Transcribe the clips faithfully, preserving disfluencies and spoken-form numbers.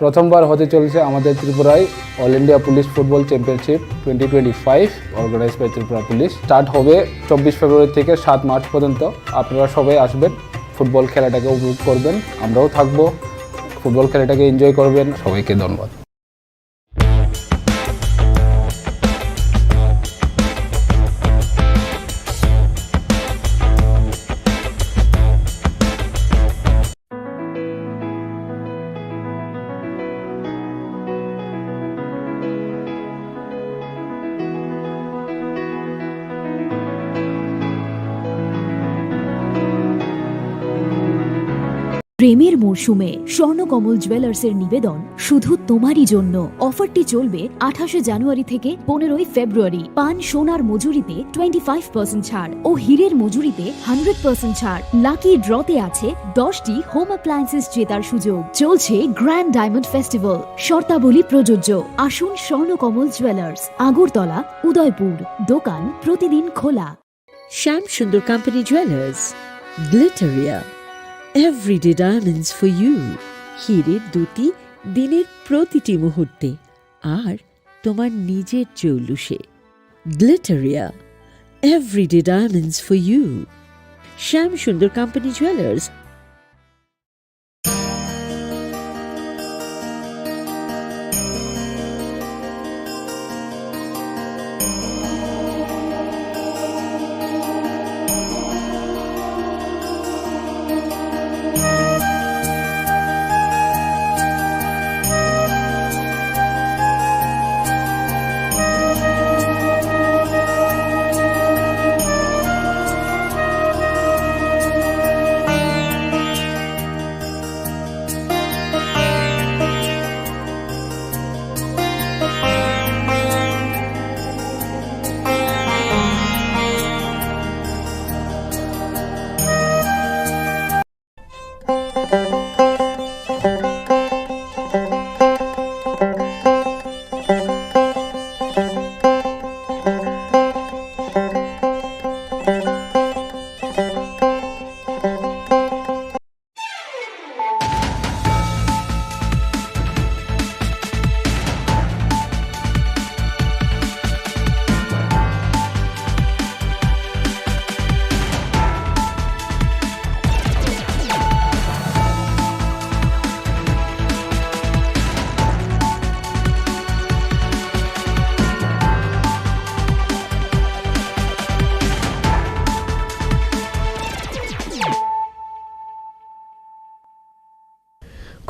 প্রথমবার হতে চলেছে আমাদের ত্রিপুরায় all India police football championship twenty twenty five, organise by Tripura police. Start হবে চব্বিশ ফেব্রুয়ারি থেকে সাত মার্চ পর্যন্ত। আপনারা সবাই আসবেন, ফুটবল খেলাটাকে উপভোগ করবেন, আমরাও থাকবো, ফুটবল খেলাটাকে এনজয় করবেন। সবাইকে ধন্যবাদ। প্রেমের মরশুমে স্বর্ণকমল জুয়েলার্সের নিবেদন শুধু তোমারই জন্য। অফারটি চলবে আঠাশে জানুয়ারি থেকে পনেরোই ফেব্রুয়ারি। পান সোনার মজুরিতে টোয়েন্টি ফাইভ পার্সেন্ট ছাড় ও হীরের মজুরিতে হান্ড্রেড পার্সেন্ট ছাড়। লাকি ড্রতে আছে দশটি হোম অ্যাপ্লায়েন্সেস জেতার সুযোগ। চলছে গ্র্যান্ড ডায়মন্ড ফেস্টিভ্যাল। শর্তাবলী প্রযোজ্য। আসুন স্বর্ণকমল জুয়েলার্স, আগরতলা, উদয়পুর। দোকান প্রতিদিন খোলা। Shyam Sundar Company Jewelers, Glitteria, everyday diamonds for you. হীরের দ্যুতি দিনের প্রতিটি মুহূর্তে, আর তোমার নিজের জৌলুসে। Glitteria, everyday diamonds for you. Shyam Sundar Company Jewelers.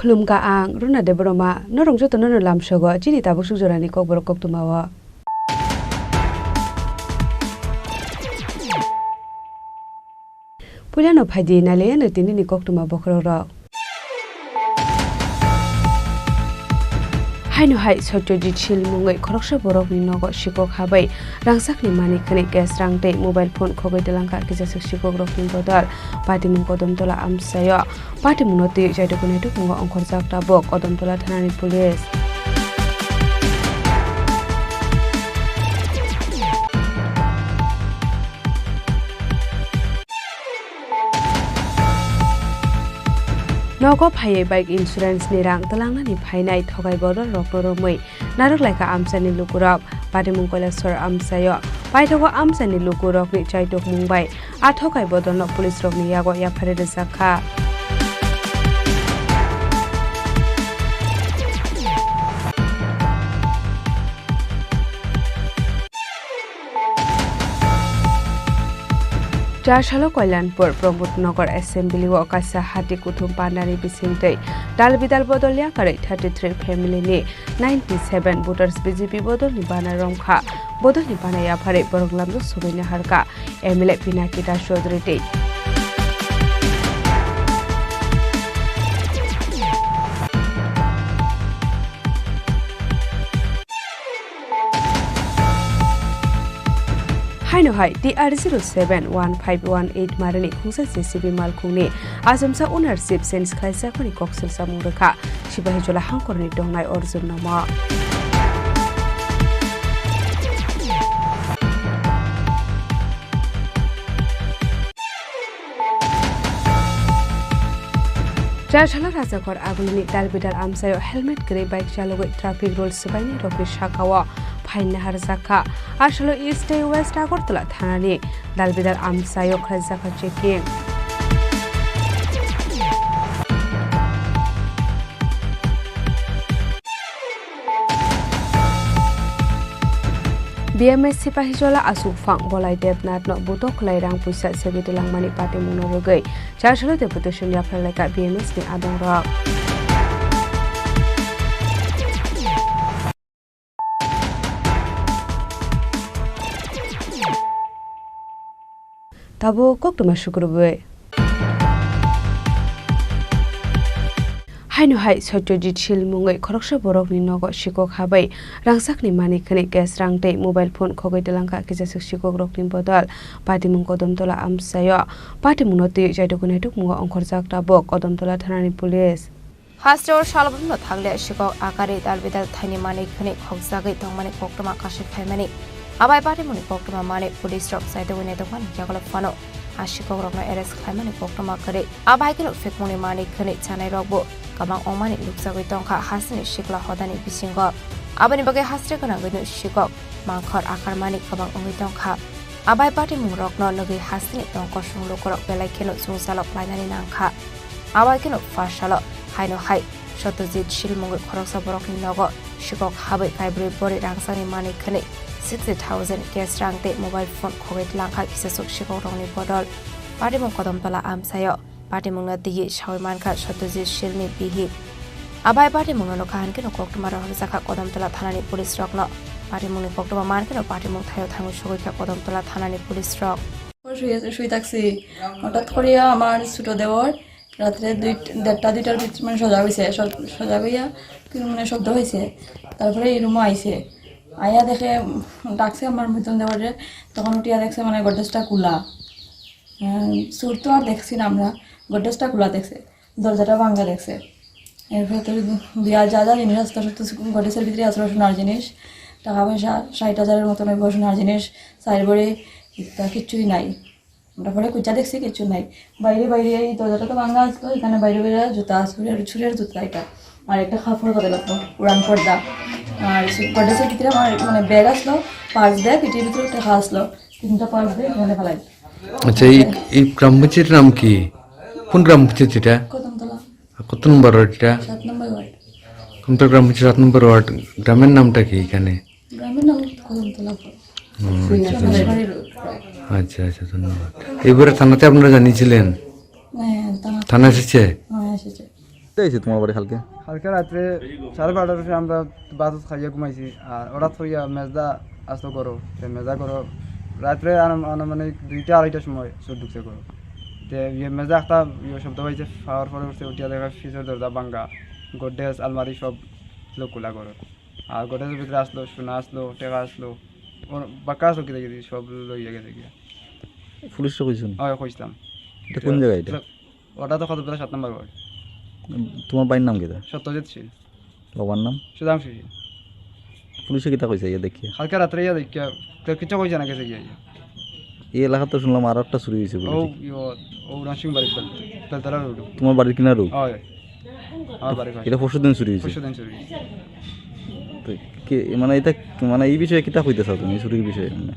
Khulumkha ang Runa Debbarma, norok jotono no lamsogo chini tabuk suk jorani kokborok koktwmao. Puilano phaidi nailaiyano tinini koktwma bokhorokrok. Haino hai Satyajit Sil mungwi khoroksa borokni nogo sikok habai rangchakni manwi khwnwi cash rang tei mobile phone khogwi twlangkha kisaswk sikokrokni bodol. Patimung Kodamtola amchaio. Patimungno twiwi chaidukuni dukmungo ongkhorjak tabuk Kodamtola thanani police. Nogo phaiwi bike insurance ni rang twlangnani phainai thokai bodol rokno romwi narwk laikha amchaini lukurok. Patimung Kailasor amchaio paithago amchaini lukurokni chaidukmung bai a thokai bodolno police rokni yago yapharwi rwjak kha. Chasalo Kalyanpur Pramod Nagar Assembly o kaisa hati kuthum pandani bisingtwi dal bidal bodol yakarwi thirty three family ni ninety seven voters B J P bodolni bana romkha. Bodolni bana yapharwi borok lamjak sogwi naharkha M L A Pinaki Das Chaudhary tei Haino hai T R zero seven one five one eight marani khungsa J C B malkhungni achomsa ownership change khlaijakmani koksil samung rwkha Sipahijola hangkorni tongnai Arjun Nomo. Chasalo Rajakhor Agulini dalbidal amchaio helmet kwrwi bike chalogwi traffic rules swbainai rokni sakao fine naharjakha. Asalo East tei West Agartala thanani dalbidal amchaio khlaijakha checking. B M S Sipahijola Asukphang Bolai Debnathno butok khlai rang puisa segwi twlangmani patimungno rwgwi Chasalo deputation yapharlaikha B M S ni adongrok. Tabuk koktwma sukrubwi. Haino hai Satyajit Sil mungwi khoroksa borokni nogo sikok habai rangsakni manwi khwnwi cash rang tei mobile phone khogwi twlangkha kisaswk sikokrokni bodol. Patimung Kodamtola amchaio patimungno twiwi chaitugwi naitukmungo ongkhorjak tabuk Kodamtola thanani police. Hasteo salbumno thanglia sikok akari dalbidal thaini manwi khwnwi khokjagwi tongmani koktwma kasui phaimani. Abai patimungni koktwma manwi police rok chaitugwi naitokmani yagulo phano a sikok rokno arrest khlaimani koktwma kwrwi. Abai kheno phikmungni manwi khwnwi chanai rokbo kwbang wngmani nukjagwi tongkha hasteni sikla hodani bisingo. Aboni bagwi haste gwnangwino sikok mangkhor akarmani kwbang wngwi tongkha. Abai patimung rokno nugwi hasteni tongkosong lukurok belai kheno chwngsalok lainani nangkha. Abai kheno pha salo haino hai Satyajit Sil mungwi khoroksa borokni nogo sikok habai kaibrwi bori rangsani manwi khwnwi sixty thousand cash rang tei mobile phone khogwi twlangkha kisaswk sikokrokni bodol. Patimung Kodamtola amchaio patimungno twiwi sawi mankha Satyajit Silni bihik. Abai patimungno nokha hankhe no koktwma rohorjakha Kodamtola thanani police rokno. Patimungni koktwma mankhe no patimung thaio thangwi sogwikha Kodamtola thanani police rok. শুয়ে, শুয়ে থাকছি। হঠাৎ করিয়া আমার ছোট দেওর রাত্রে দুই, দেড়টা দুইটার ভিতরে মানে সজাগ হইছে। স-, সজাগ হইয়া কি মানে শব্দ হইছে। তারপরে এই রুমে আইছে। আইয়া দেখে, উম, ডাকছে আমার মিথুন দেওরে, তখন উঠিয়া দেখছে মানে গডরেজটা খোলা। আহ, চোর তো আর দেখছি না আমরা, গডরেজটা খোলা দেখছে, দরজাটা ভাঙ্গা দেখছে। এরপরে তো দিয়া যা যা জিনিস আসলো সব তো গডরেজের ভিতরে আসলো সোনার জিনিস, টাকা পয়সা ষাট হাজারের মতন ওই সোনার জিনিস, চার ভরি, তা কিচ্ছুই নাই। আমরা পরে খুঁজা দেখছি, কিচ্ছু নাই। বাইরে বাইরে এই দরজাটা তো ভাঙ্গা আসলো, এখানে বাইরে বাইরে জুতা, চুরের, চুরের জুতা এটা, আর একটা কাপড় বদল আসলো, উড়ান পর্দা, আর গডরেজের ভিতরে আমার মানে ব্যাগ আসলো, পার্স ব্যাগ, এটার ভিতরে টাকা আসলো, তিনটা পার্স ব্যাগ এখানে ফেলাই। আচ্ছা, এই, এই গ্রাম পঞ্চায়েতের নাম কি? কোন গ্রাম পঞ্চায়েত এটা? কদমতলা। আর কত নম্বর ওয়ার্ড এটা? সাত নম্বর ওয়ার্ড। কদমতলা গ্রাম পঞ্চায়েত সাত নম্বর ওয়ার্ড। গ্রামের নামটা কি এখানে? গ্রামের নাম কদমতলা। হুম, আচ্ছা। সোনাঝুরি রোড। আচ্ছা, আচ্ছা, ধন্যবাদ। এবারে থানাতে আপনারা জানিয়েছিলেন? হ্যাঁ, থানা। থানা এসেছে? হ্যাঁ, এসেছে। তে আইছে তোমার বাড়ি কালকে? কালকে রাত্রে সাড়ে বারোটার সময় আমরা ভাত খাইয়া ঘুমাইছি, আর হঠাৎ করিয়া মেজদা আসলো ঘরো। তে মেজদা ঘরো রাত্রে আনুম-, আনুমানিক দুইটা আড়াইটার সময় চোর ঢুকছে ঘরো। তে ইয়ে মেজদা একটা ইয়ে শব্দ পাইছে, পাওয়ার পরে উঠছে, উঠিয়া দেখা ফ্রিজের দরজা ভাঙ্গা, গডরেজ, আলমারি সব ছিল খোলা ঘরো। আর গডরেজের ভিতরে আসলো, সোনা আসলো, টাকা আসলো, ওর বাক্কা আসলো, কিতা কিতি সব লইয়া গেছে গিয়া। পুলিশে কইছেন? হয়, কইছিলাম। এটা কোন জায়গা এটা? ওটা তো কদমতলা সাত নম্বর ওয়ার্ড। তোমার ভাইর নাম কিতা? সত্যজিৎ শীল। বাবার নাম? সুধাংশু শীল। পুলিশে কিতা কইছে ইয়া দেখিয়া? কালকে রাত্রে ইয়া দেখিয়া, তো কিছু কইছে না, গেছে গিয়া ইয়া। এই এলাকাত তো শুনলাম আরো একটা চুরি হইছে ও, বুলে। ইয়ো, ও রনসিং বাড়ি বেল-, বেলতলা রোড। তোমার বাড়ির কিনারো? হয়। আমার বাড়ি হয়। এটা পরশু দিন চুরি হইছে? পরশু দিন চুরি হইছে। তো কে, মানে এটা, মানে এই বিষয়ে কিতা কইতে চাও তুমি, এই চুরির বিষয়ে? মানে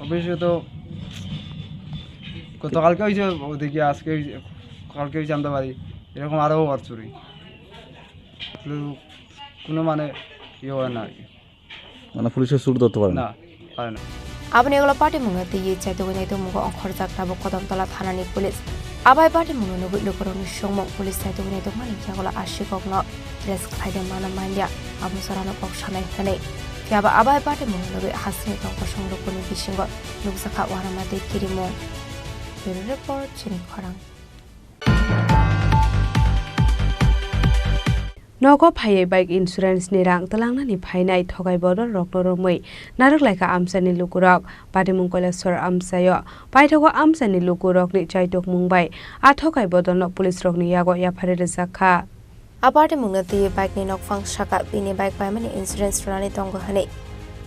অবশ্যই তো গতকালকে হইছে, ওদিকে আজকে হইছে, কালকে হইছে আমরার বাড়ি, এরকম আরো হওয়ার চুরি। কিন্তু কোনো মানে ইয়ে হয় না আর কি। মানে পুলিশে চুর ধরতে পারে না? না, পারে না। Aboni ulo patimungno twiwi chaitugwi naitukmungo ongkhorjak tabuk Kodamtola thanani police. Abai patimungno nugwi lukurokni songmung police chaitugwi naitukmani yagulo a sikokno arrest khlaide mano manya, abo jorano kok sanai hwnwi. Phiyaba abai patimungno nugwi hasteni tongkosong lukurokni bisingo nukjakha uanama tei kirimung. Bureau Report, Chini Khorang. Nogo phaiwi bike insurance ni rang twlangnani phainai thokai bodol rokno romwi narwk laikha amchaini lukurok. Patimung Kailasor amchaio paithago amchaini lukurokni chaitukmung bai a thokai bodolno police rokni yago yapharwi rwjak kha. A patimungno twiwi bike ni nokphang saka bini bike paimani insurance rwnani tongo hwnwi.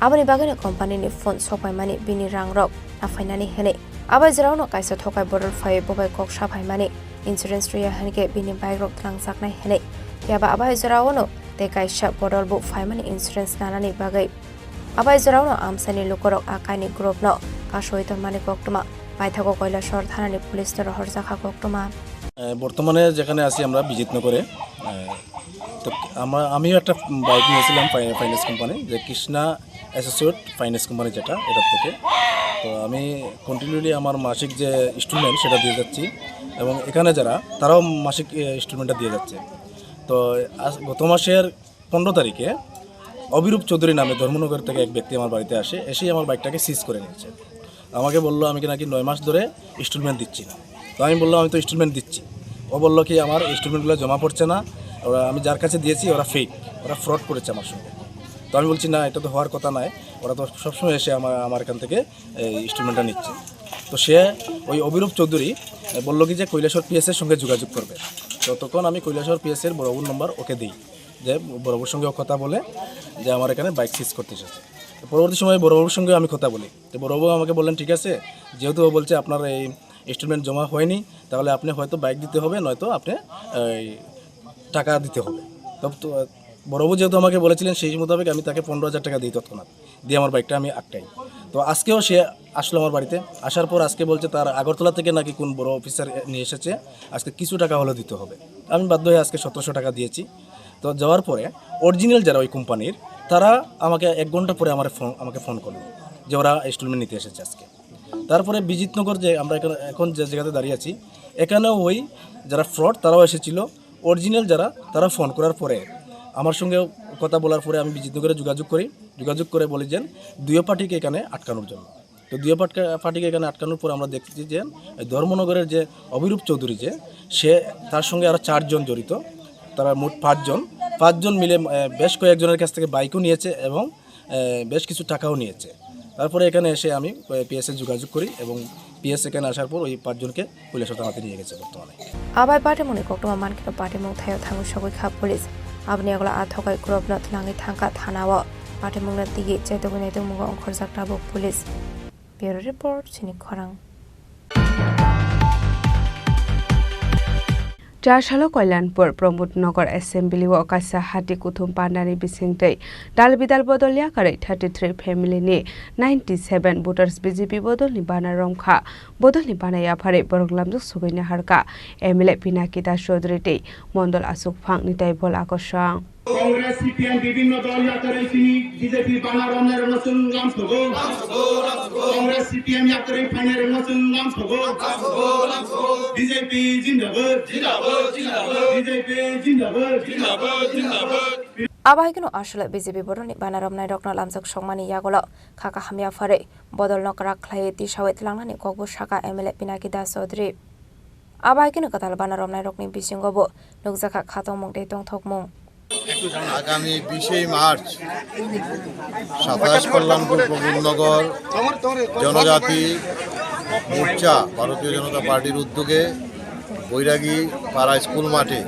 Aboni bagwino company ni phone sokpaimani bini rangrok naphainani hwnwi Abai jorao no kaisa thokai bodol phai bo bai kok sa phaimani insurance rwya hinkhe bini bike rok twlangjaknai hinwi. Phiya ba abai jorao no tei kaisa bodol bo phaimani insurance nanani bagwi. Abai jorao no amsani lukorok a kaini group no kasui tongmani koktwma paithago Koilashahar thanani police no rohorjakha koktwma. এ, বর্তমানে যেখানে আছি আমরা বিজিতনগরে, এ, তো আমার, আমিও একটা বাইক নিয়েছিলাম ফাই-, ফাইন্যান্স কোম্পানি, যে কৃষ্ণা অ্যাসোসিয়েট ফাইন্যান্স কোম্পানি যেটা, এটার থেকে। তো আমি কন্টিনিউলি আমার মাসিক যে ইনস্টলমেন্ট সেটা দিয়ে যাচ্ছি, এবং এখানে যারা, তারাও মাসিক, এ, ইনস্টলমেন্টটা দিয়ে যাচ্ছে। তো আজ, গত মাসের পনেরো তারিখে অভিরূপ চৌধুরী নামে ধর্মনগর থেকে এক ব্যক্তি আমার বাড়িতে আসে, এসেই আমার বাইকটাকে সিজ করে নিয়েছে। আমাকে বললো আমি কি নাকি নয় মাস ধরে ইনস্টলমেন্ট দিচ্ছি না। তো আমি বললাম আমি তো ইনস্টলমেন্ট দিচ্ছি। ও বললো কি আমার ইনস্টলমেন্টগুলো জমা পড়ছে না, ওরা, আমি যার কাছে দিয়েছি ওরা ফেক, ওরা ফ্রড করেছে আমার সঙ্গে। তো আমি বলছি না, এটা তো হওয়ার কথা নয়, ওরা তো সবসময় এসে আমার, আমার এখান থেকে এই ইনস্টলমেন্টটা নিচ্ছে। তো সে, ওই অভিরূপ চৌধুরী, এ, বললো কি যে কৈলাসহর পিএস এর সঙ্গে যোগাযোগ করবে। তো তখন আমি কৈলাসহর পিএস এর বড়বাবুর নম্বর ওকে দিই, যে বড়বাবুর সঙ্গে ও কথা বলে যে আমার এখানে বাইক সিজ করতে এসেছে। তো পরবর্তী সময়ে বড়বাবুর সঙ্গে আমি কথা বলি। তো বড়বাবু আমাকে বললেন, "ঠিক আছে, যেহেতু ও বলছে আপনার এই ইনস্টলমেন্ট জমা হয়নি, তাহলে আপনি হয়তো বাইক দিতে হবে, নয়তো আপনি এই টাকা দিতে হবে।" তো, তো বড়বাবু যেহেতু আমাকে বলেছিলেন, সেই মোতাবেক আমি তাকে পনেরো হাজার টাকা দিই তৎক্ষণাৎ, দিয়ে আমার বাইকটা আমি আটকাই। তো আজকেও সে আসলো আমার বাড়িতে, আসার পর আজকে বলছে তার আগরতলা থেকে নাকি কোন বড় অফিসার নিয়ে এসেছে, আজকে কিছু টাকা হলেও দিতে হবে। আমি বাধ্য হয়ে আজকে সতেরোশো টাকা দিয়েছি। তো যাওয়ার পরে অরিজিনাল যারা ওই কোম্পানির, তারা আমাকে এক ঘন্টা পরে আমার ফোন, আমাকে ফোন করলো যে ওরা ইনস্টলমেন্ট নিতে এসেছে আজকে। তারপরে বিজিতনগর যে আমরা এখানে, এখন যে জায়গাতে দাঁড়িয়ে আছি, এখানেও ওই যারা ফ্রড, তারাও এসেছিল। অরিজিনাল যারা, তারা ফোন করার পরে, আমার সঙ্গে কথা বলার পরে আমি বিজিতনগরে যোগাযোগ করি। যোগাযোগ করে বলি যে দুইও পার্টিকে এখানে আটকানোর জন্য। তো দুইও পাটকা-, পার্টিকে এখানে আটকানোর পর আমরা দেখছি যে এই ধর্মনগরের যে অভিরূপ চৌধুরী, যে সে, তার সঙ্গে আরও চারজন জড়িত, তারা মোট পাঁচজন। পাঁচজন মিলে, আহ, বেশ কয়েকজনের কাছ থেকে বাইকও নিয়েছে এবং, আহ, বেশ কিছু টাকাও নিয়েছে। তারপরে এখানে এসে আমি, আহ, পিএস এ যোগাযোগ করি এবং পিএস এখানে আসার পর ওই পাঁচজনকে কৈলাসহর থানাতে নিয়ে গেছে বর্তমানে। Abai patimungni koktwma mankhe patimung thaio thangwi sogwi kha police. Aboni yagulo a thokai group no twlangwi thangkha thana o. Patimungno twiwi chaitugwi naitugmungo ongkhorjak tabuk police. Bureau report, chini khorang. Chasalo Kalyanpur Pramod Nagar Assembly o kaisa hati kuthum pandani bisingtwi dal bidal bodol yakarwi thirty three family ni ninety seven voters B J P bodol ni bana romkha. Bodol ni bana yapharwi borok lamjak sogwi naharkha M L A Pinaki Das Chaudhary tei mondol aswk phang ni tei bol akosong. Congress, C P M bibhinno dol yakarwi chini B J P bana romnai rokno chwng lamsogo. Congress, C P M yakarwi phainai rokno chwng lamsogo. B J P jindabad. B J P jindabad. Abo hai kheno aswk B J P bodol ni bana romnai rokno lamjak songmani yagulo kha kaham yapharwi bodol no kwrak khlaiwi tisawi twlangnani kokbo sakha M L A Pinaki Das Chaudhary. Abo hai kheno kwtal bana romnairokni bisingo bo nukjakha khatokmung tei tongthokmung. আগামী বিশে মার্চ সাতাশ কল্যাণপুর প্রমোদনগর জনজাতি মোর্চা ভারতীয় জনতা পার্টির উদ্যোগে বৈরাগী পাড়া স্কুল মাঠে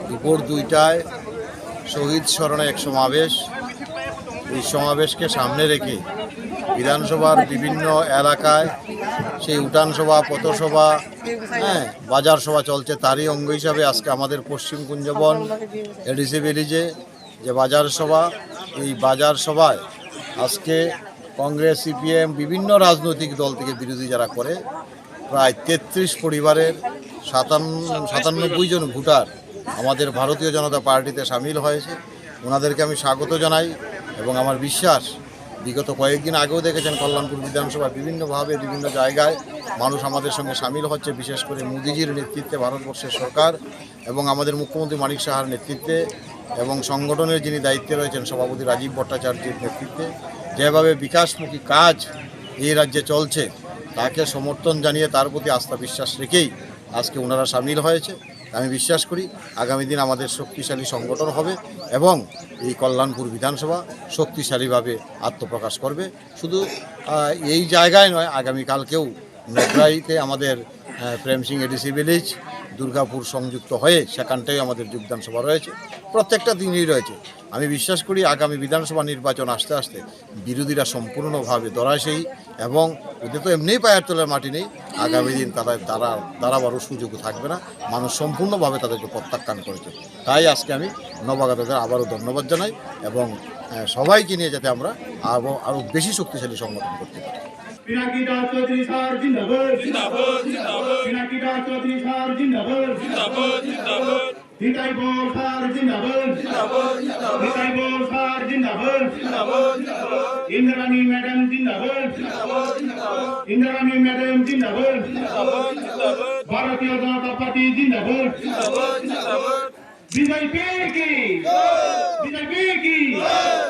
দুপুর দুইটায় শহীদ স্মরণে এক সমাবেশ। এই সমাবেশকে সামনে রেখে বিধানসভার বিভিন্ন এলাকায় সেই উঠান সভা, পথসভা, হ্যাঁ, বাজার সভা চলছে। তারই অঙ্গ হিসাবে আজকে আমাদের পশ্চিম কুঞ্জবন এডিসি ভিলেজে যে বাজার সভা, এই বাজার সভায় আজকে কংগ্রেস, সিপিএম, বিভিন্ন রাজনৈতিক দল থেকে বিরোধী যারা করে, প্রায় তেত্রিশ পরিবারের সাতান্ন, সাতানব্বই জন ভোটার আমাদের ভারতীয় জনতা পার্টিতে সামিল হয়েছে। ওনাদেরকে আমি স্বাগত জানাই এবং আমার বিশ্বাস, বিগত কয়েকদিন আগেও দেখেছেন কল্যাণপুর বিধানসভায় বিভিন্নভাবে বিভিন্ন জায়গায় মানুষ আমাদের সঙ্গে সামিল হচ্ছে। বিশেষ করে মোদিজির নেতৃত্বে ভারতবর্ষের সরকার এবং আমাদের মুখ্যমন্ত্রী মানিক সাহার নেতৃত্বে এবং সংগঠনের যিনি দায়িত্বে রয়েছেন সভাপতি রাজীব ভট্টাচার্যের নেতৃত্বে যেভাবে বিকাশমুখী কাজ এই রাজ্যে চলছে, তাকে সমর্থন জানিয়ে তার প্রতি আস্থা বিশ্বাস রেখেই আজকে ওনারা সামিল হয়েছে। আমি বিশ্বাস করি আগামী দিন আমাদের শক্তিশালী সংগঠন হবে এবং এই কল্যাণপুর বিধানসভা শক্তিশালীভাবে আত্মপ্রকাশ করবে। শুধু, আহ, এই জায়গায় নয়, আগামীকালকেও নগরাইতে আমাদের, আহ, প্রেম সিং এডিসি ভিলেজ, দুর্গাপুর সংযুক্ত হয়ে সেখানটাই আমাদের যোগদান সভা রয়েছে, প্রত্যেকটা দিনই রয়েছে। আমি বিশ্বাস করি আগামী বিধানসভা নির্বাচন আসতে আসতে বিরোধীরা সম্পূর্ণভাবে ধরাশায়ী এবং ওদের তো এমনিই পায়ের তলায় মাটি নেই, আগামী দিন তারা তারা দাঁড়াবারও সুযোগ থাকবে না। মানুষ সম্পূর্ণভাবে তাদেরকে প্রত্যাখ্যান করেছে। তাই আজকে আমি নবাগতদের আবারও ধন্যবাদ জানাই এবং আহ, সবাইকে নিয়ে যাতে আমরা আরও আরও বেশি শক্তিশালী সংগঠন করতে পারি। পিনাকি দাস চৌধুরী স্যার জিন্দাবাদ। জিন্দাবাদ, জিন্দাবাদ। পিনাকি দাস চৌধুরী স্যার জিন্দাবাদ। জিন্দাবাদ, জিন্দাবাদ। নিতাই বল স্যার জিন্দাবাদ। জিন্দাবাদ, জিন্দাবাদ। নিতাই বল স্যার জিন্দাবাদ। জিন্দাবাদ, জিন্দাবাদ। ইন্দ্রাণী ম্যাডাম জিন্দাবাদ। জিন্দাবাদ, জিন্দাবাদ। ইন্দ্রাণী ম্যাডাম জিন্দাবাদ। জিন্দাবাদ, জিন্দাবাদ। ভারতীয় জনতা পার্টি জিন্দাবাদ। জিন্দাবাদ, জিন্দাবাদ। বিজেপি কি? বিজেপি কি?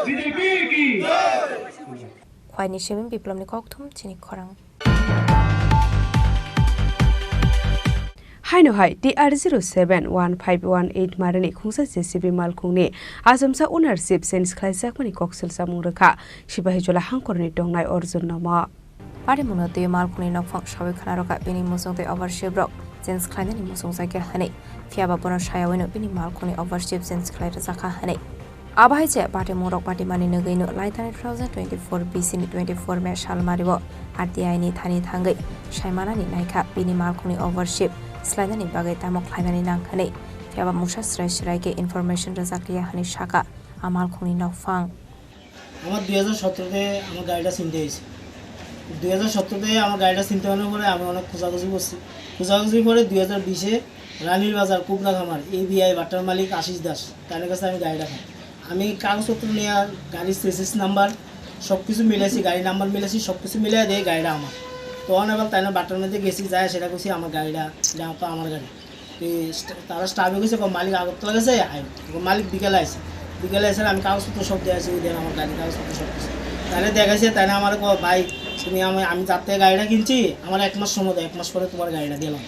বিজেপি কি? Khwaini simi Biplopni kokthum chini khorang. Haino hai T R zero seven one five one eight marini khungsa J C B malkhungni achomsa ownership change khlaijakmani koksil chamung rwkha Sipahijola hangkorni tongnai Arjun Nomo. Patimungno twi malkhungni nokphang sawi khna rwkha bini muchung tei overship rok change khlainani muchungjak ya hwnwi, phiyaba bono sayawino bini malkhungni overship change khlai rwjakha hwnwi. Abo hai se patimungrok patimani nugwino laithani two thousand twenty-four B C ni twenty-four May salmario R T I ni thani thangwi saimanani naikha bini malkhungni overship swlainani bagwi tamo khlainani nang hwnwi, phiyaba mungsa swrai swrai khe information rwjak liya hwnwi sakha a malkhungni nokphang. আমার দুই হাজার সতেরোতে আমার গাড়িটা ছিনতাই হয়েছে। দুই হাজার সতেরোতে আমার গাড়িটা ছিনতাই হওয়ার পরে আমি অনেক খোঁজাখুঁজি করছি। খোঁজাখুঁজির পরে দুই হাজার বিশে রানীর বাজার কুবরা খামার এবিআই বাট্টার মালিক আশিস দাস, তার কাছে আমি গাড়িটা পাই। আমি কাগজপত্র নিয়ে গাড়ির চেসিস নাম্বার সব কিছু মিলাইছি, গাড়ির নাম্বার মিলাইছি, সব কিছু মিলাই দিয়ে গাড়িটা আমার। তখন এবার তাই না বাট্টার মধ্যে গেছি, যায় সেটা করছি আমার গাড়িটা, এটা তো আমার গাড়ি। এই স্টা-, তারা স্টাফে কইছে, "কও, মালিক আগরতলা গেছে, আয়।" কও, মালিক বিকালে আইছে। বিকালে আইছে, আমি কাগজপত্র সব দিয়ে আসি, ওই দিন আমার গাড়ি কাগজপত্র সব কিছু। তাহলে দেখাইছে, তাই না আমার কও, "ভাই, তুমি আমি, আমি যার থেকে গাড়িটা কিনছি, আমার এক মাস সময় দাও, এক মাস পরে তোমার গাড়িটা দিলাম।"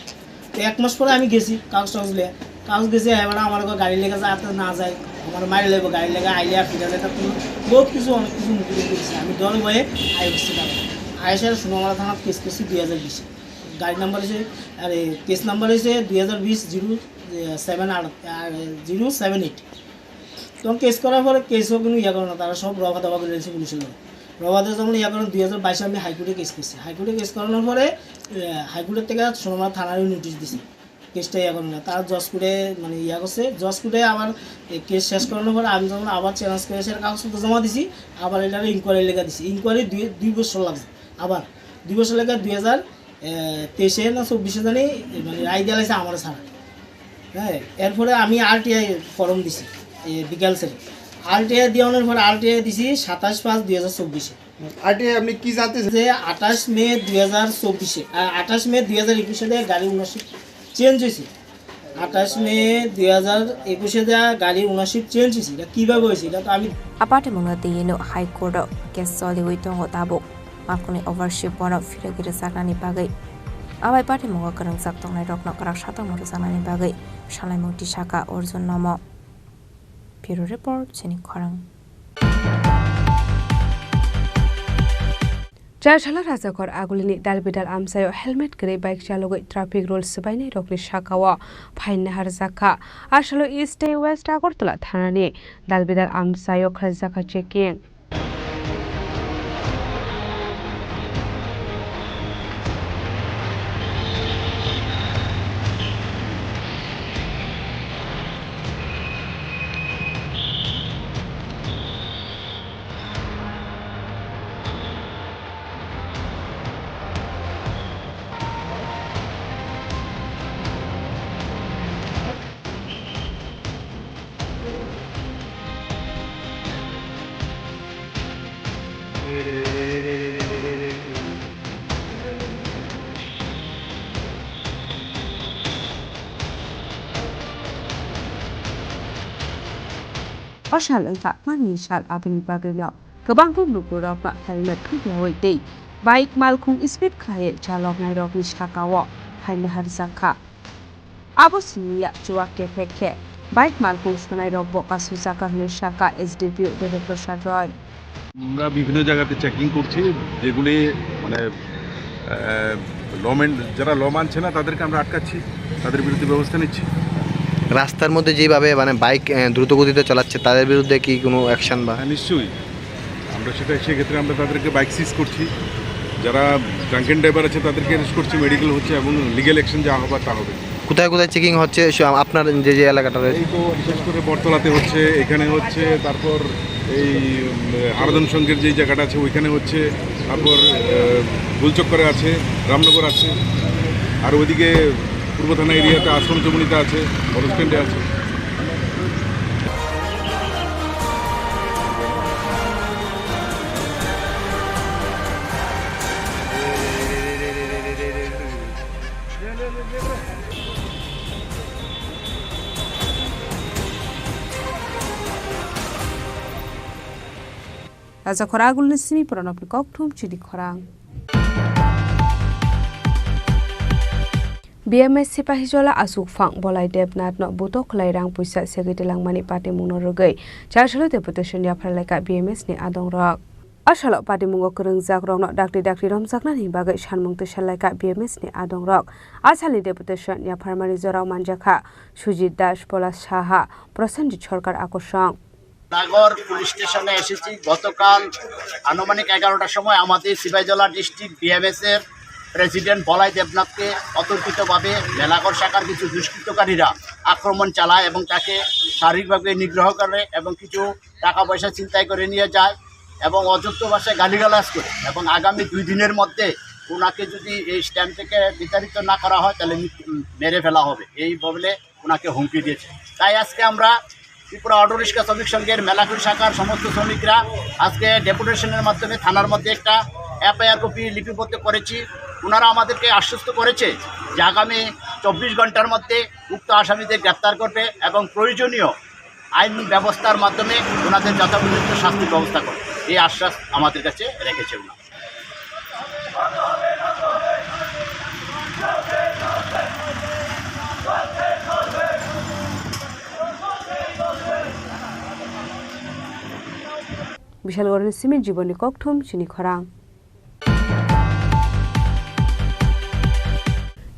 তো এক মাস পরে আমি গেছি, কাগজ টাগজ লিয়ে। কাগজ গেছি, এবার আমার কও, "গাড়ি লেগে যাতে না যায়, আমার মারি লাগবো, গাড়ি লেগে আইলে আর ফিরে যায়।" তা তুমি বহুত কিছু, অনেক কিছু মুখে মুখে দিচ্ছে। আমি ডর ভয়ে আই বসছি তারা। আইসার সোনামারা থানা কেস করছি দুই হাজার বিশে। গাড়ি নাম্বার হচ্ছে, আরে, কেস নাম্বার হচ্ছে দুই হাজার বিশ জিরো সেভেন আর, আর জিরো সেভেন এইট। তখন কেস করার পরে কেসও কোনো ইয়ে করে না, তারা সব রফা দফা করে দিয়েছে পুলিশের লোক। রফা দফা যখন ইয়ে করেন, দুই হাজার বাইশে আমি হাইকোর্টে কেস করছি। হাইকোর্টে কেস করানোর পরে, এ, হাইকোর্টের থেকে সোনামারা থানারই নোটিশ দিছে, কেসটা ইয়ে করে না। তারা জজ কোর্টে, মানে, ইয়ে করছে, জজ কোর্টে আবার, এ, কেস শেষ করানোর পরে আমি যখন আবার চ্যালেঞ্জ করে এসে কাগজপত্র জমা দিছি, আবার এটার ইনকোয়ারি লেখা দিছি। ইনকোয়ারি দুই, দুই বছর লাগছে। আবার দুই বছর লেখা দুই হাজার এ, তেইশে না চব্বিশে জানি, এ, মানে, রায় দিয়া লাইছে আমার ছাড়া। হ্যাঁ, এরপরে আমি আরটিআই ফর্ম দিছি, এ, বিকাল সেরে। আরটিআই দিয়ে আনার পরে আরটিআই দিছি সাতাশ পাঁচ দুই হাজার চব্বিশে। আরটিআই আপনি কি জানতে চান? যে আঠাশ মে দুই হাজার চব্বিশে, আ, আঠাশ মে দুই হাজার একুশে দিয়ে গাড়ি ওনারশিপ চেঞ্জ হয়েছে। আঠাশ মে দুই হাজার একুশে দেয়া গাড়ির ওনারশিপ চেঞ্জ হয়েছে, এটা কিভাবে হয়েছে? এটা তো আমি A patimungno twiwi no High Court o case choliwi tongo tabuk, malkhungni overship bono phirogwi rwjaknani bagwi. Abai patimungo kwrwngjak tongnairokno kwrak satokma rwjaknani bagwi salaimung tisaka Arjun Nomo. Bureau Report, chini khorang. Charchala Rajakhor agulini dalbidal amchaio helmet kwrwi bike chalogwi traffic rule swbainairokni sakao fine naharjakha. Asalo East tei West Agartala thanani dalbidal amchaio khlaijakha checking. O sal wngkha mani sal, aboni bagwino kwbangma lukurokno helmet thupiawi tei bike malkhung speed khlaiwi chaloknairokni sakao fine naharjakha. Abo simi ya chuwak kephek khe bike malkhung swnairokbo kasujak, hwnwi sakha S D P O Debeprasad Roy. আমরা বিভিন্ন জায়গাতে চেকিং করছি, যেগুলি মানে, আহ, ল মেন-, যারা ল মানছে না তাদেরকে আমরা আটকাচ্ছি, তাদের বিরুদ্ধে ব্যবস্থা নিচ্ছি। রাস্তার মধ্যে যেভাবে মানে বাইক, আহ, দ্রুত গতিতে চালাচ্ছে, তাদের বিরুদ্ধে কি কোনো অ্যাকশন বা? হ্যাঁ, নিশ্চয়ই। আমরা সেটা, সেক্ষেত্রে আমরা তাদেরকে বাইক সিজ করছি। যারা ড্রাঙ্কেন ড্রাইভার আছে, তাদেরকে অ্যারেস্ট করছি, মেডিকেল হচ্ছে এবং লিগ্যাল অ্যাকশন যা হবার তা হবে। কোথায় কোথায় চেকিং হচ্ছে, সু-, আপনার যে, যে এলাকাটা রয়েছে? এই তো বিশেষ করে বটতলাতে হচ্ছে, এখানে হচ্ছে, তারপর এই, উম, হারাধন সংঘের যেই জায়গাটা আছে, ওইখানে হচ্ছে, তারপর, আহ, গুলচক্করে আছে, রামনগর আছে, আর ওইদিকে পূর্ব থানা এরিয়াতে আশ্রম চৌমুহনীতে আছে, অটো স্ট্যান্ডে আছে। Raja khorang agulni simi pura nokni kokthum chini khorang. B M S Sipahijola Asukphang Bolai Debnath no buto khwlai rang puisa segwi twlangmani patimungno rwgwi Charsalo deputation yaphar laikha B M S ni adongrok. A salo patimungo kwrwngjak rokno dakti dakti romjaknani bagwi sanmung twisa laikha B M S ni adongrok. A salni deputation yapharmani jorao manjakha Sujit Das, Polas Saha, Prosenjit Sarkar, Akosong. নাগর পুলিশ স্টেশনে এসেছি। গতকাল আনুমানিক এগারোটার সময় আমাদের Sepahijala district BMS এর প্রেসিডেন্ট বলাই দেবনাথকে অতর্কিতভাবে মেলাঘর শাখার কিছু দুষ্কৃতকারীরা আক্রমণ চালায় এবং তাকে শারীরিকভাবে নিগ্রহ করে এবং কিছু টাকা পয়সা ছিনতাই করে নিয়ে যায় এবং অযুক্ত ভাষায় গালিগালাজ করে এবং আগামী দুই দিনের মধ্যে ওনাকে যদি এই স্ট্যাম্প থেকে বিতাড়িত না করা হয়, তাহলে মি-, মেরে ফেলা হবে, এই বলে ওনাকে হুমকি দিয়েছে। তাই আজকে আমরা ত্রিপুরা অটো রিক্সা শ্রমিক সংঘের মেলাঘর শাখার সমস্ত শ্রমিকরা আজকে ডেপুটেশনের মাধ্যমে থানার মধ্যে একটা এফআইআর কপি লিপিবদ্ধ করেছি। ওনারা আমাদেরকে আশ্বস্ত করেছে যে আগামী চব্বিশ ঘন্টার মধ্যে উক্ত আসামিদের গ্রেপ্তার করবে এবং প্রয়োজনীয় আইন ব্যবস্থার মাধ্যমে ওনাদের যথোপযুক্ত শাস্তির ব্যবস্থা করবে, এই আশ্বাস আমাদের কাছে রেখেছে ওনারা। Bishalgorni simi jiboni kokthum chini khorang.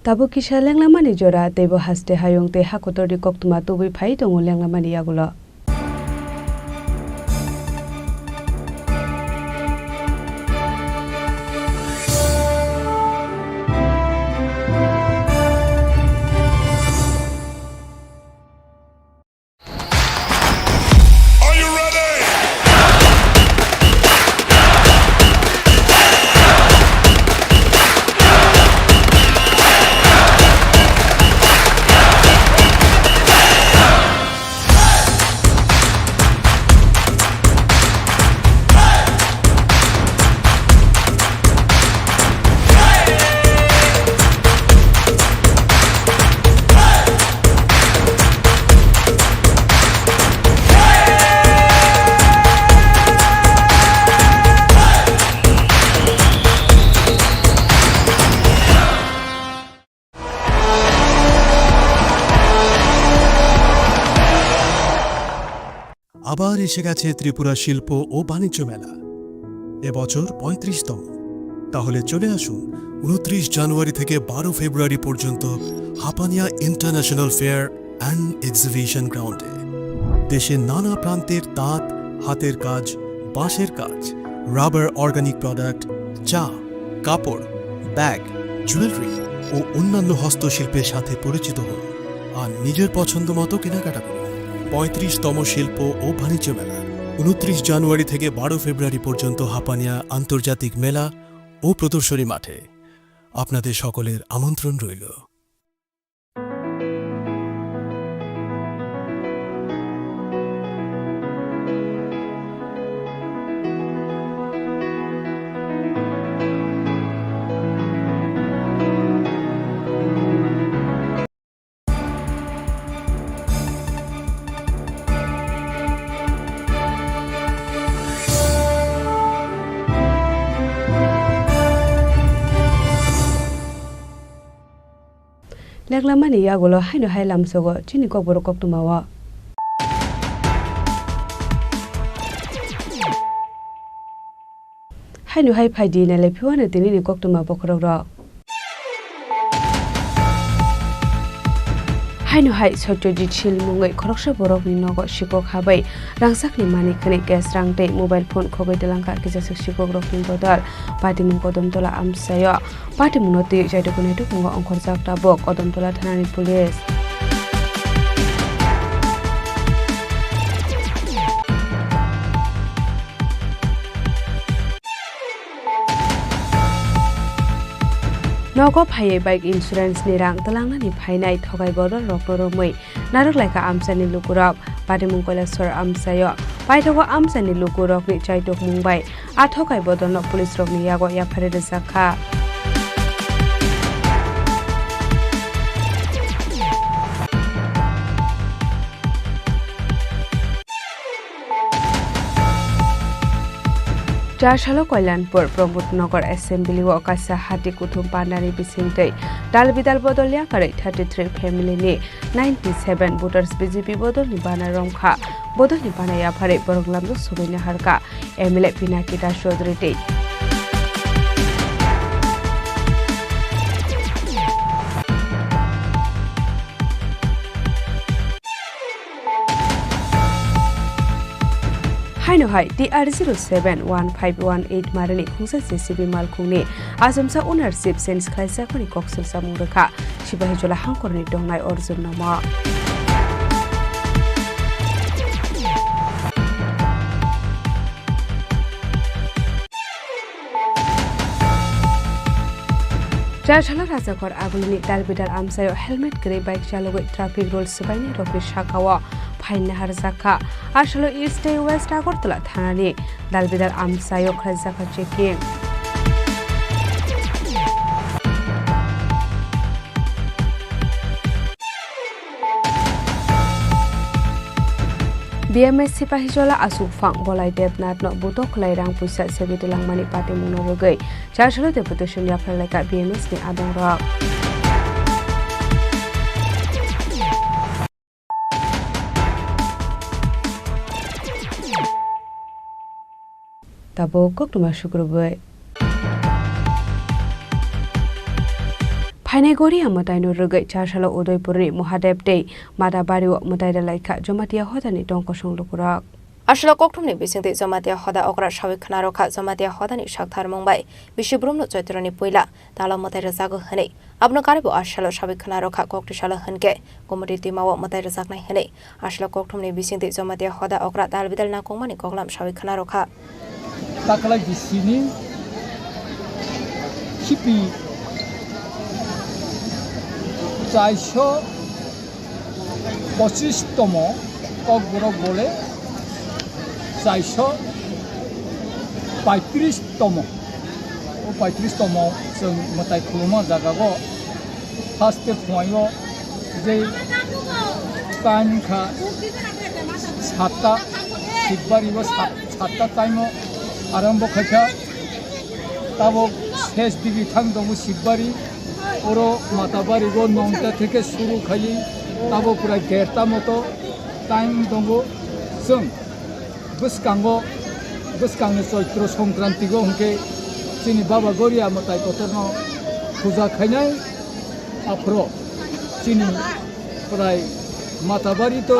Tabuk kisa lenglamani jora, teibo haste hayung tei hakotorni koktwma tubui phai tongo lenglamani yagulo. আবার এসে গেছে ত্রিপুরা শিল্প ও বাণিজ্য মেলা, এবছর পঁয়ত্রিশতম। তাহলে চলে আসুন ঊনত্রিশ জানুয়ারি থেকে বারো ফেব্রুয়ারি পর্যন্ত Hapania international fair and exhibition গ্রাউন্ডে। দেশের নানা প্রান্তের তাঁত, হাতের কাজ, বাঁশের কাজ, রাবার অর্গানিক প্রোডাক্ট, চা, কাপড়, ব্যাগ, জুয়েলারি ও অন্যান্য হস্তশিল্পের সাথে পরিচিত হন আর নিজের পছন্দ মতো কেনাকাটা করুন। পঁয়ত্রিশতম শিল্প ও বাণিজ্য মেলা, ঊনত্রিশ জানুয়ারি থেকে বারো ফেব্রুয়ারি পর্যন্ত হাপানিয়া আন্তর্জাতিক মেলা ও প্রদর্শনী মাঠে। আপনাদের সকলের আমন্ত্রণ রইল। Leklamani yagulo haino hai lamsogo chini kokborok koktwmao. Haino hai phaidi nailai phiwano tinini koktwma bokhorokrok. Haino hai Satyajit Shil mungwi khoroksa borokni nogo sikok habai rangsakni mani khwnwi cash rang tei mobile phone khogwi twlangkha kisaswk sikokrokni bodol. Patimung Kodomtola amchaio patimungno twi chaitokni naitukmungo ongkhorjak tabuk Kodomtola thanani police. Nogo phaiwi bike insurance ni rang twlangnani phainai thogai bodol rokno romwi narwk laikha amchaini lukurok. Patimung Kailasor amchaio paithago amchaini lukurokni chaitokmung bai a thogai bodolno police rokni yago yapharwi rwjakha. Charsalo Kalyanpur Pramod Nagar Assembly o kaisa hati kuthum pandani bisingtwi dal bidal bodol yakarwi thirty three family ni ninety seven voters B J P bodolni bana romkha. Bodolni bana yapharwi borok lamjak sugwi naharkha M L A Pinaki Das Chaudhary tei Haino hai T R zero seven one five one eight marini khungsa J C B malkhungni achomsa ownership change khlaijakmani koksil chamung rwkha Sipahijola hangkorni dongnai Arjun Nomo. Charsalo Rajakhor Agulini dalbidal amchaio helmet kwrwi bike chalogwi traffic rules swbainai rokni sakao fine naharjakha. Asalo East tei West Agartala thanani dalbidal amchaio khlaijakha checking. B M S Sipahijola Asukphang Bolai Debnathno butok khlai rang puisa segwi twlangmani patimungno rwgwi Charsalo deputation yapharlaikha B M S ni adongrok. Tabuk koktwma sukrubwi. Phainai Goria mwtaino rwgwi Charsalo Udaipurni Mahadev tei Matabario mwtai rwlaikha Jamatia hodani tongkosong lukurok. Aswlok kokthumni bisingtwi Jamatia hoda okra sawi khna rwkha. Jamatia hodani saktharmung bai bisi brumno Choitroni puila talo mwtai rwjago hwnwi. Abono karibo asalo sawi khna rwkha, koktwi salo hwnkhe Gomoti twimao mwtai rwjaknai hwnwi. Aswlok kokthumni bisingtwi Jamatia hoda okra dalbidal nangkukmani koklam sawi khna rwkha. Taklai bisini khipi chaiso pochis tomo, kokborok bole chaiso paitris tomo. O paitris tomo chwng mwtai khuluma jagao haste phuaio je time kha satta, Sibbario sat-, satta time o arambo khaikha. Tabok ses digi thang tongo Sibari, oro Matabari go nongta theke suru khaiwi tabok pura derta moto time tongo. Chwng bwskango, bwskangni Choitro Songkranti go hwnkhe chini Baba Goria mwtai kotorno puja khainai. Aphro chini prai Matabari to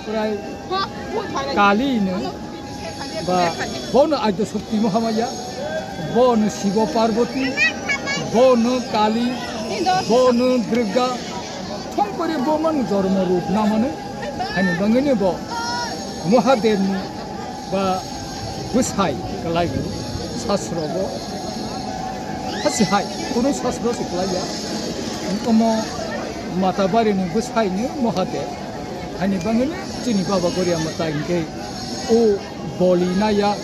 prai Kali no ba bono Adya Shakti Mahamaya, bono Shiva Parvati, bono Kali, bono Durga, thongpore bo mano jormo rup namano, hani bangwino bo Mahadevni ba bwsai kwlaiwi sasrogo hasi hai, kunu sasro se kwlaiya. Omo Matabarini bwsaini Mahadev. Hani bangwino chini Baba Goria mwtai hwnkhe o boli naya,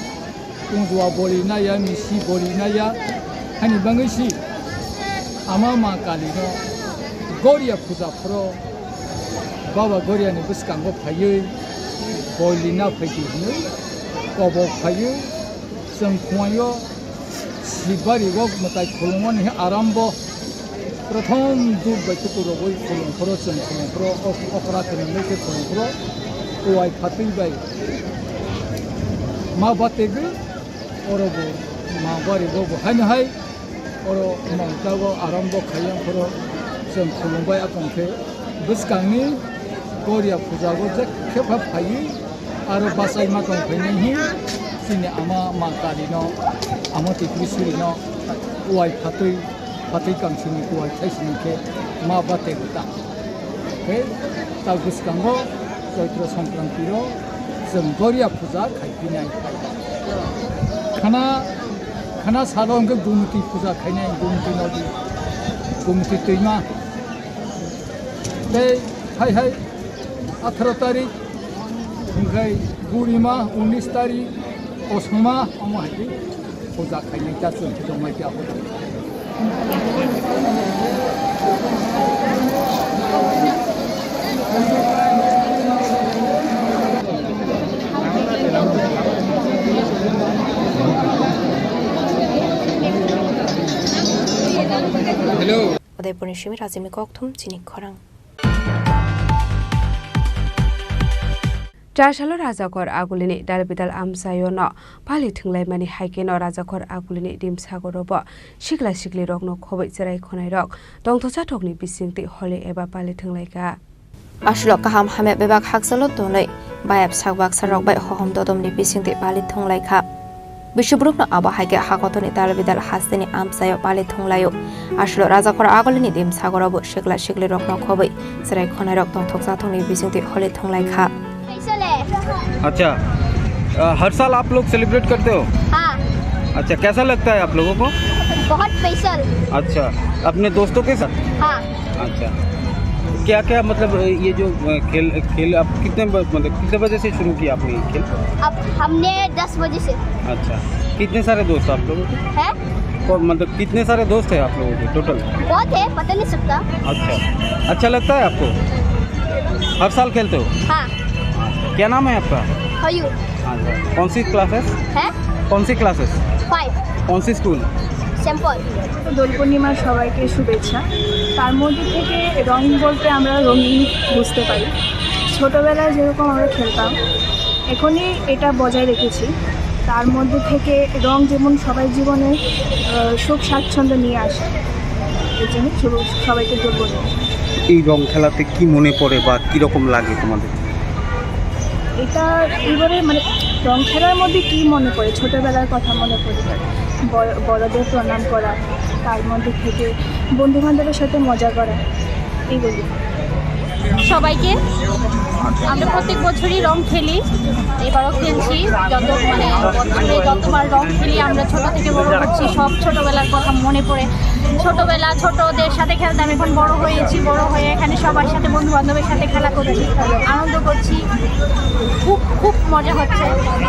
kunjua boli naya, misi boli naya. Hani bangwi si ama ma Kalino Goria puja phoro Baba Goriani bwskango phaiwi boli na phaidi hwnwi kobok phaiwi chwng phuaio Sibari o mwtai khulumani arambo. Prothom duk bai tuku rogwi khulum phoro, chwng khulum phoro, ok-, okra khwnwi khe khulum phoro, uwai phatwi bai ma bategwi oro bo ma bari bo bo haino hai oro mangtago arambo khaiya phoro chwng khulum bai akong khe Bwskangni Goria pujago je khe pha phaiwi aro bachai ma tong phainai hi chini ama ma karino, ama Tripuri surino uai phatwi, phatwi kamsini uai thaisini khe ma bate ta. Khe ta bwskango Chaitra Songkrantiro chwng Goria puja khai. Khana, khana salo hwnkhe Gumti puja khainai, Gumti nodi, Gumti twima. Tei hai hai atharo tarik, hwnkhe Burima, unis tarik, Osoma, omo hai khe puja khainai ta chwng khe tongmai khe abo. Hello. Udaipurni simi Rajini Kokthum chini khorang. Chasalo Rajakhor Agulini dalbidal amchaiono pali thwnglaimani hai kheno Rajakhor Agulini dimsagorobo sikla siklirokno khoboi cherai khonairok tongthoksathokni bisingtwi holi eba pali thwnglaikha. Aswlok kaham hamya bebak hakchalo tonwi bayap sak baksa rok bai hohom dodomni bisingtwi pali thwnglaikha. Bwswk brukno abo hai khe hakotorni dalbidal hasteni amchaio pali thwnglaio. Aswlok Rajakhor Agulini dimsagorobo sikla siklirokno khoboi cherai khonairok tongthoksathokni bisingtwi holi thwnglaikha. अच्छा, अ, हर साल आप लोग सेलिब्रेट करते हो? हाँ। अच्छा, कैसा लगता है आप लोगों को? बहुत स्पेशल। अच्छा, अपने दोस्तों के साथ? हाँ। अच्छा, क्या क्या मतलब ये जो, अ, खेल, खेल आप कितने ब-, मतलब कितने बजे से शुरू किया आपने ये खेल? अब हमने दस बजे से। अच्छा, कितने सारे दोस्त आप लोगों के? हैं? को-, मतलब कितने सारे दोस्त हैं आप लोगों के टोटल? बहुत है, पता नहीं सकता। अच्छा, अच्छा लगता है आपको? हर साल खेलते हो? हाँ। क्या नाम है आपका? हयू। अच्छा, कौन सी क्लासेस? हैं? कौन सी क्लासेस? फाइव। कौन सी स्कूल? সেম্পল। তো দোল পূর্ণিমার সবাইকে শুভেচ্ছা। তার মধ্যে থেকে রং বলতে আমরা রঙিন বুঝতে পারি। ছোটবেলায় যেরকম আমরা খেলতাম, এখনই এটা বজায় রেখেছি। তার মধ্যে থেকে রং যেমন সবাই জীবনে, আহ, সুখ স্বাচ্ছন্দ্য নিয়ে আসে, এই জন্য শুভ-, সবাইকে দোল পূর্ণিমা। এই রং খেলাতে কি মনে পড়ে বা কিরকম লাগে তোমাদের? এটা এবারে মানে রং খেলার মধ্যে কি মনে পড়ে? ছোটবেলার কথা মনে পড়ে, বড়-, বড়দের প্রণাম করা, তার মধ্যে থেকে বন্ধু বান্ধবের সাথে মজা করা, এইগুলি। সবাইকে। আমরা প্রত্যেক বছরই রং খেলি, এবারও খেলছি। যত মানে বছরে যতবার রং খেলি, আমরা ছোট থেকে বড় হচ্ছি, সব ছোটবেলার কথা মনে পড়ে। ছোটবেলা ছোটদের সাথে খেলতাম, এখন বড় হয়েছি, বড় হয়ে এখানে সবার সাথে বন্ধু বান্ধবের সাথে খেলা করছি, আনন্দ করছি, খুব খুব মজা হচ্ছে।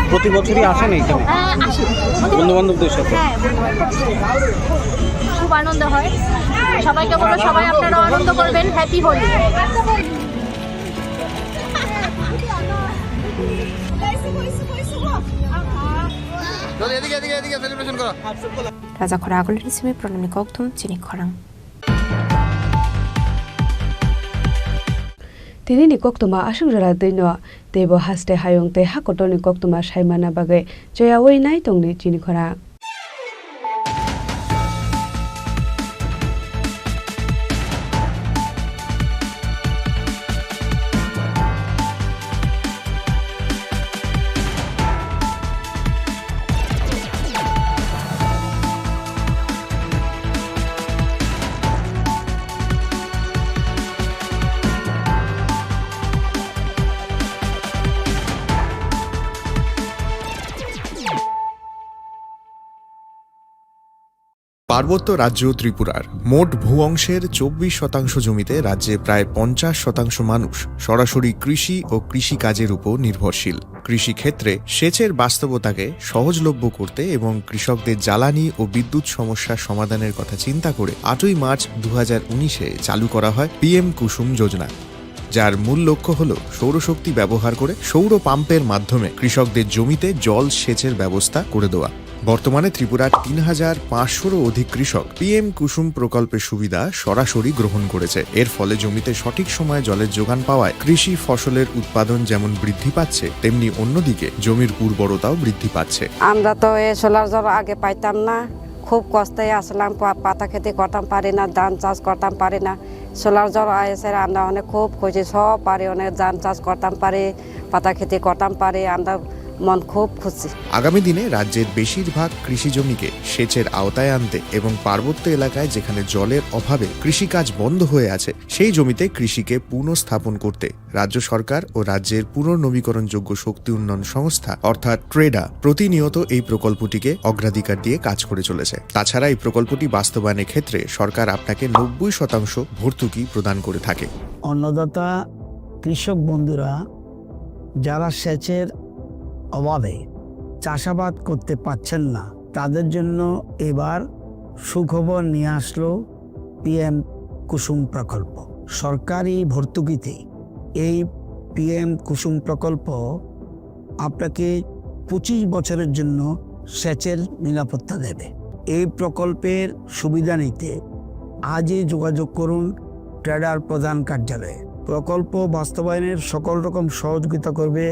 প্রতি বছরই আসেন এইখানে? হ্যাঁ, আসি। বন্ধু বান্ধবদের সাথে? হ্যাঁ, বন্ধু বান্ধবদের সাথে। খুব আনন্দ হয়। সবাইকে বলো, সবাই আপনারা আনন্দ করবেন। হ্যাপি হোলি। চল, এদিকে, এদিকে, এদিকে সেলিব্রেশন করো। Rajakhor Agulini simi Pranamni Kokthum chini khorang. Tinini koktwma aswk jora twino teibo haste hayung tei ha kotorni koktwma saimana bagwi choyaui nai tongni chini khorang. পার্বত্য রাজ্য ত্রিপুরার মোট ভূ অংশের চব্বিশ শতাংশ জমিতে রাজ্যে প্রায় পঞ্চাশ শতাংশ মানুষ সরাসরি কৃষি ও কৃষিকাজের উপর নির্ভরশীল। কৃষিক্ষেত্রে সেচের বাস্তবতাকে সহজলভ্য করতে এবং কৃষকদের জ্বালানি ও বিদ্যুৎ সমস্যা সমাধানের কথা চিন্তা করে আটই মার্চ দু হাজার উনিশে চালু করা হয় পিএম কুসুম যোজনা, যার মূল লক্ষ্য হল সৌরশক্তি ব্যবহার করে সৌর পাম্পের মাধ্যমে কৃষকদের জমিতে জল সেচের ব্যবস্থা করে দেওয়া। বর্তমানে ত্রিপুরার তিন হাজার পাঁচশোরও অধিক কৃষক পিএম কুসুম প্রকল্পের সুবিধা সরাসরি গ্রহণ করেছে। এর ফলে জমিতে সঠিক সময়ে জলের যোগান পাওয়ায় কৃষি ফসলের উৎপাদন যেমন বৃদ্ধি পাচ্ছে, তেমনি অন্যদিকে জমির উর্বরতাও বৃদ্ধি পাচ্ছে। আমরা তো এ সোলার জল আগে পাইতাম না, খুব কষ্টে আসলাম, পা-, পাতা খেতি করতাম পারি না, ধান চাষ করতাম পারি না। সোলার জল আয়েসে আমরা অনেক খুব খুশি, সব পারি, অনেক ধান চাষ করতাম পারি, পাতা খেতি করতাম পারি, আমরা মন খুব খুশি। আগামী দিনে রাজ্যের বেশিরভাগ কৃষি জমিকে সেচের আওতায় আনতে এবং পার্বত্য এলাকায় যেখানে জলের অভাবে কৃষিকাজ বন্ধ হয়ে আছে, সেই জমিতে কৃষিকে পুনঃস্থাপন করতে রাজ্য সরকার ও রাজ্যের পুনর্নবীকরণযোগ্য শক্তি উন্নয়ন সংস্থা অর্থাৎ ট্রেডা প্রতিনিয়ত এই প্রকল্পটিকে অগ্রাধিকার দিয়ে কাজ করে চলেছে। তাছাড়া এই প্রকল্পটি বাস্তবায়নের ক্ষেত্রে সরকার আপনাকে নব্বই শতাংশ ভর্তুকি প্রদান করে থাকে। অন্নদাতা কৃষক বন্ধুরা যারা সেচের অভাবে চাষাবাদ করতে পারছেন না, তাদের জন্য এবার সুখবর নিয়ে আসলো পিএম কুসুম প্রকল্প। সরকারি ভর্তুকিতে এই পিএম কুসুম প্রকল্প আপনাকে পঁচিশ বছরের জন্য সেচের নিরাপত্তা দেবে। এই প্রকল্পের সুবিধা নিতে আজই যোগাযোগ করুন ট্রেডার প্রধান কার্যালয়ে। প্রকল্প বাস্তবায়নের সকল রকম সহযোগিতা করবে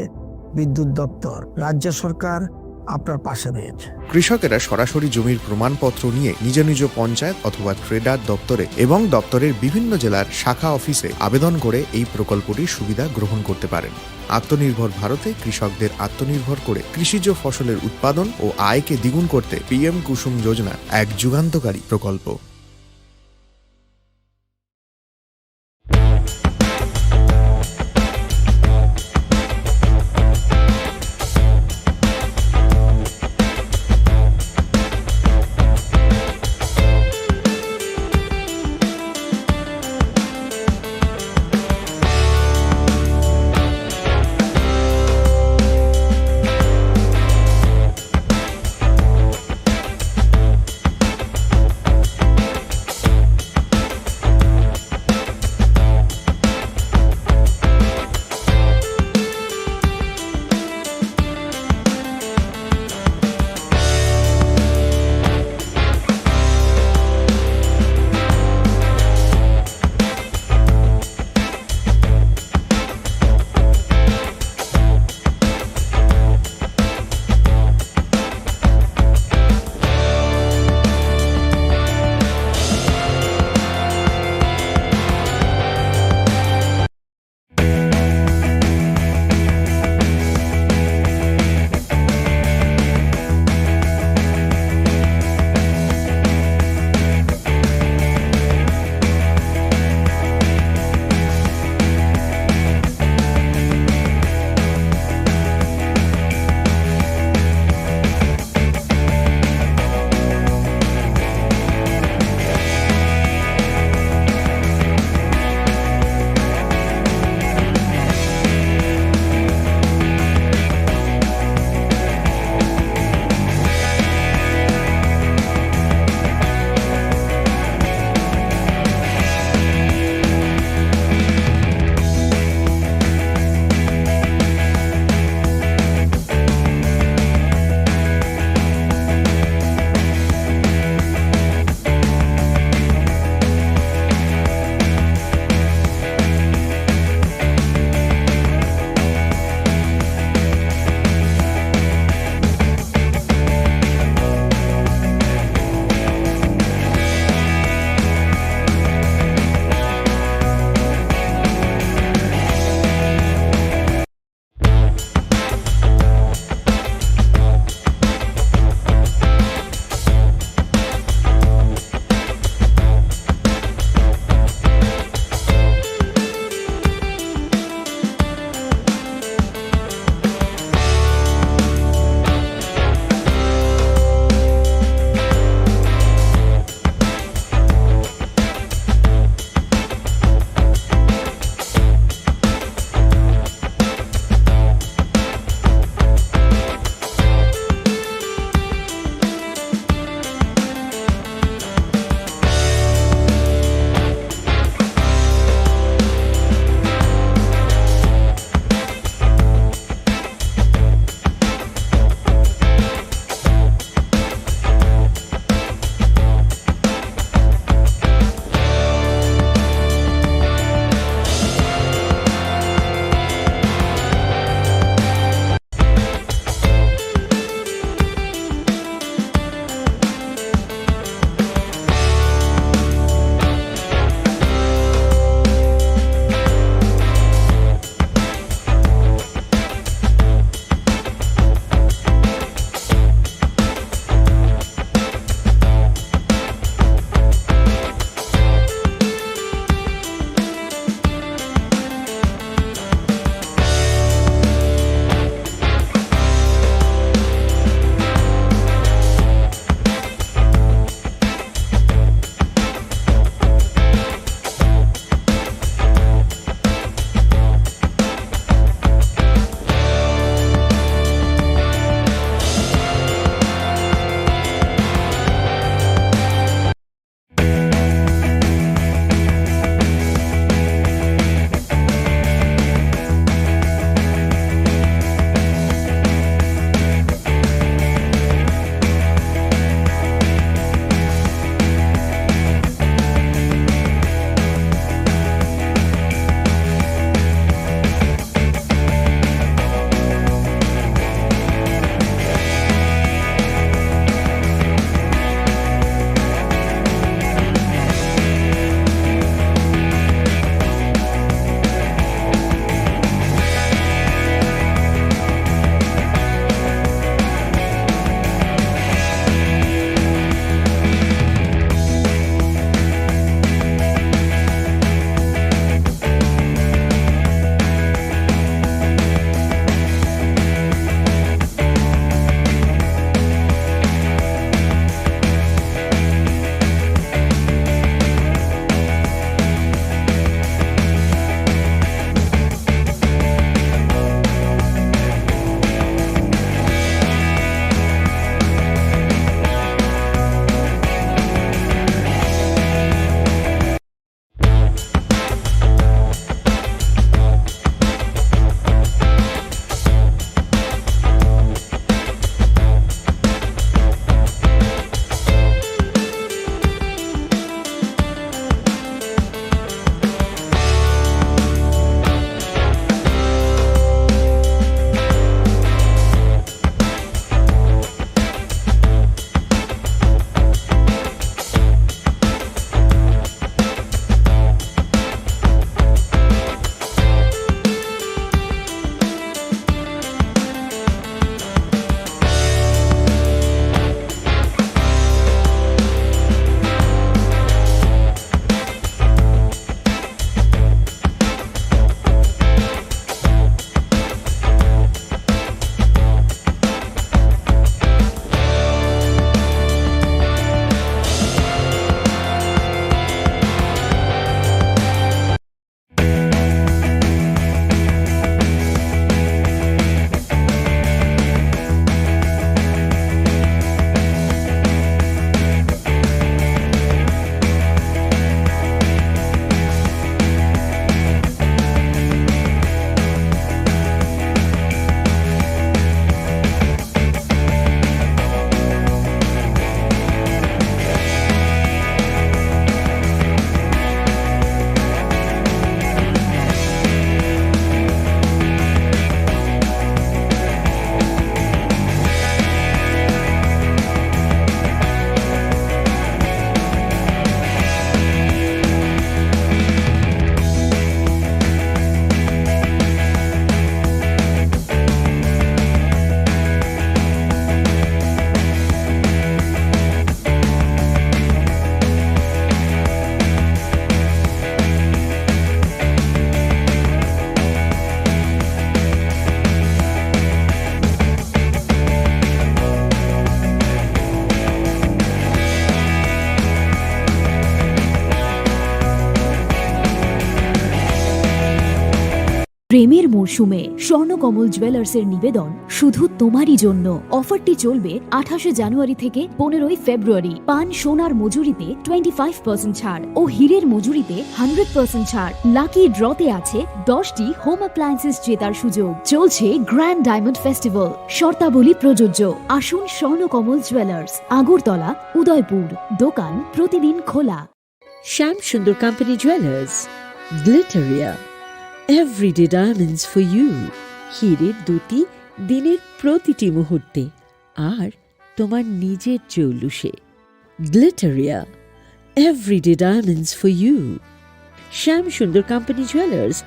বিদ্যুৎ দপ্তর। রাজ্য সরকার আপনার পাশে রয়েছে। কৃষকেরা সরাসরি জমির প্রমাণপত্র নিয়ে নিজ নিজ পঞ্চায়েত অথবা ট্রেডার দপ্তরে এবং দপ্তরের বিভিন্ন জেলার শাখা অফিসে আবেদন করে এই প্রকল্পটির সুবিধা গ্রহণ করতে পারেন। আত্মনির্ভর ভারতে কৃষকদের আত্মনির্ভর করে কৃষিজ ফসলের উৎপাদন ও আয়কে দ্বিগুণ করতে পিএম কুসুম যোজনা এক যুগান্তকারী প্রকল্প। মরশুমে স্বর্ণকমল জুয়েলার্সের নিবেদন শুধু তোমারই জন্য। অফারটি চলবে আঠাশে জানুয়ারি থেকে পনেরোই ফেব্রুয়ারি। পান সোনার মজুরিতে টোয়েন্টি ফাইভ পার্সেন্ট ছাড় ও হীরের মজুরিতে হান্ড্রেড পার্সেন্ট ছাড়। লাকি ড্রতে আছে দশটি হোম অ্যাপ্লায়েন্সেস জেতার সুযোগ। চলছে গ্র্যান্ড ডায়মন্ড ফেস্টিভ্যাল, শর্তাবলী প্রযোজ্য। আসুন স্বর্ণকমল জুয়েলার্স, আগরতলা, উদয়পুর। দোকান প্রতিদিন খোলা। Shyam Sundar company jewellers, Glitteria, everyday diamonds for you. হীরের দ্যুতি দিনের প্রতিটি মুহূর্তে, আর তোমার নিজের জৌলুসে। Glitteria, everyday diamonds for you. Shyam Sundar company jewellers.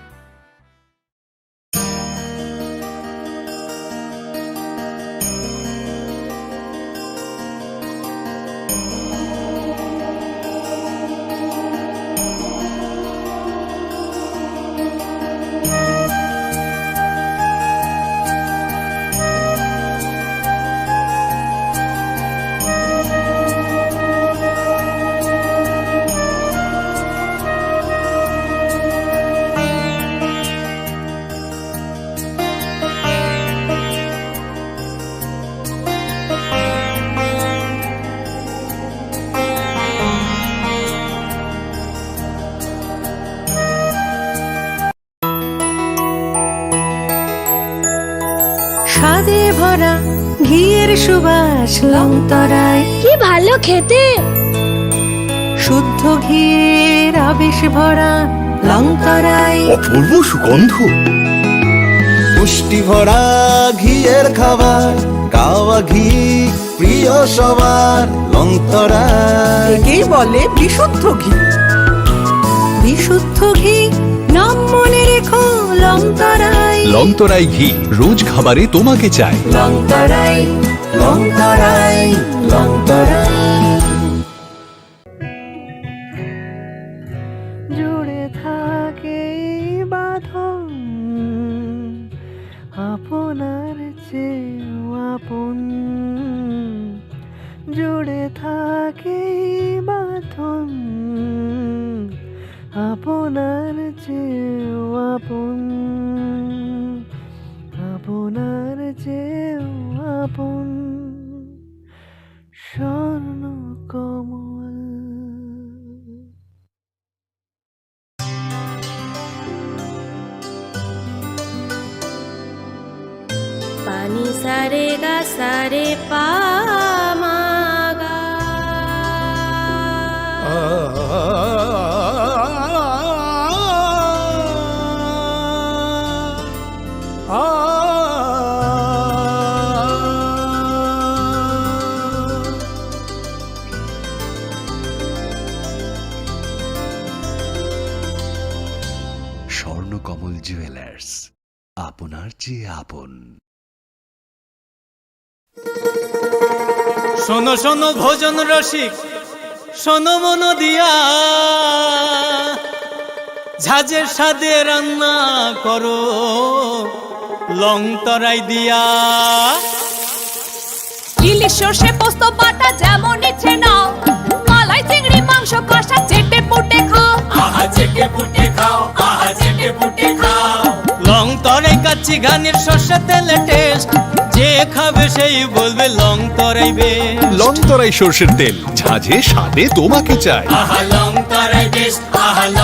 স্বাদে ভরা ঘিয়ের সুবাস লংতরাই। কি ভালো খেতে! শুদ্ধ ঘিয়ের আবেশ ভরা লংতরাই। অপূর্ব সুগন্ধ। পুষ্টি ভরা ঘিয়ের খাবার, কাওয়া ঘি প্রিয় সবার। লংতরাই। একেই বলে বিশুদ্ধ ঘি। বিশুদ্ধ ঘি, নাম মনে রেখো লংতরাই। লংতরাই ঘি, রোজ খাবারে তোমাকে চাই। লংতরাই, লংতরাই, লংতরাই। জুড়ে থাকে এই বাঁধন, আপনার চেয়েও আপন। জুড়ে থাকে এই বাঁধন, আপনার চেয়েও আপন, আপনার চেয়েও আপন। Swarna Kamal. Pani sare ga sare pa ma ga. Swarnakamal jewellers, আপনার চেয়ে আপন। শোনো শোনো ভোজন রসিক, শোনো মন দিয়া, ঝাঁঝের স্বাদে রান্না করো লং তরাই দিয়া। ইলিশ সর্ষে পোস্ত বাটা যেমন ইচ্ছে নাও, মালাই চিংড়ি মাংস কষা চেটে পুটে খাও। আহা চেটে পুটে খাও, আহা চেটে পুটে খাও। লং তরাই কাচ্চি ঘানির সর্ষে তেলে টেস্ট, যে খাবে সেই বলবে লং তরাই বেশ। লং তরাই সর্ষের তেল, ঝাঁঝে স্বাদে তোমাকে চাই। আহা লং তরাই বেশ, আহা লং